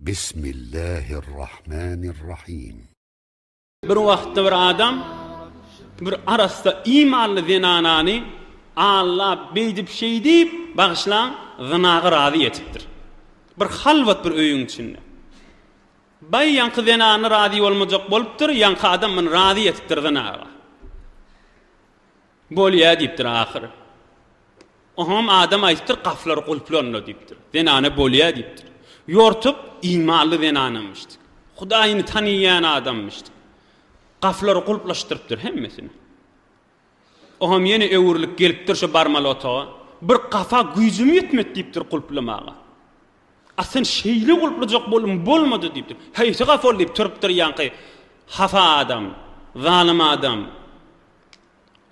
Bismillahirrahmanirrahim. Bir wagtda bir adam bir arassa imanly zenanany aldap beýdip şeýdip bagyşlaň zynaga razy etipdir. Bir halwat bir öýüň içinde. Baý ýaňky zenany razy bolmajak bolupdyr, ýaňky adam muny razy etipdir zynaga. Bolýa diýipdir ahyry. Oňam adam aýdypdyr, gapylar gulplandy diýipdir. Zenana bolýa diýipdir. Ýortup, imanly zenanamyşdyk. Hudaýyny tanyýan adammyşdyk. Gapylary gulplaşdyrypdyr hemmesini. Oňam ýene öwrülip gelipdir şo barmaly otaga. Bir gapa güýjüm ýetmedi diýipdir gulplamaga. A sen şeýle gulplajak boldum, bolmady diýipdir. Haýsy gapy ol diýip turupdyr ýaňky hapa adam, zalym adam.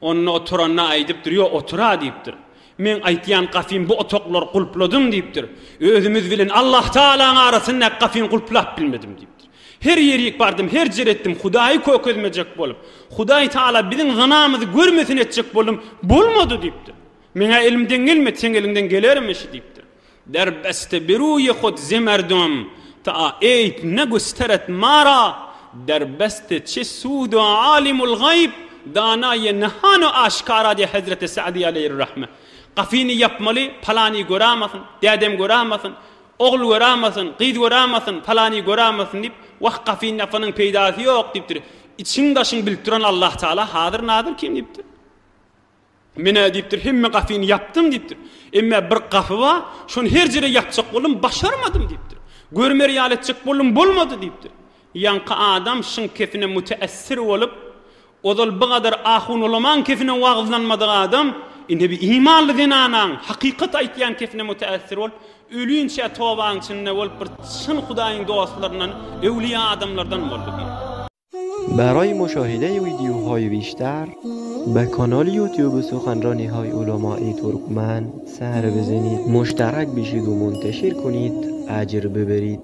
Onda oturanda aýdypdyr, Ýok, otur-a diýipdir. Meň aýtýan gapym bu otaklary gulpladym diýipdir. Özümiz bilen Allahtagalaň arasyndaky gapyny gulplap bilmedim diýipdir. Her ýerik bardym, her jer etdim, Hudaýy kökezmejek bolup, Hudaý Tagala biziň zynamyzy görmesin etjek boldum, bolmady diýipdir. Meň-ä elimden gelmedi, seň eliňden gelermişi diýipdir. Der beste biruýi hud ze merdum ta eýp ne gusteret mara der beste çe sudu alimul gaýb danaýe nehanu aşkara diýýär Hezreti Sa'di aleýhir-rahme. Gapyny ýapmaly, palany göramasyn, dädem göramasyn, ogul göramasyn, gyz göramasyn, palany göramasyn diýip, wah gapyny ýapanyň peýdasy ýok diýipdir. Içiň-daşyň bilip duran Allah Taala hazyr-nazyr kim diýipdir. Men-ä diýipdir, hemme gapyny ýapdym diýipdir. Emmä bir gapy bar, şony her ýere ýapjak boldum, başarmadym diýipdir. Görmer ýaly etjek boldum, bolmady diýipdir. Ýaňky adam şyň kefine müteessir bolup, ozal bu gadar ahun-ulamaň kefine wagyzlanmadyk adam, indi bir imanly zenanaň hakykat aýtýan kefine müteessir bolup, ölinçä tobaň içinde bolup bir çyn Hudaýyň dostlaryndan, öwlüýä adamlardan boldy diýýär. برای مشاهده ویدیوهای بیشتر به کانال یوتیوب سخنرانی های علمای ترکمن سر بزنید مشترک بشید و منتشر کنید اجر ببرید.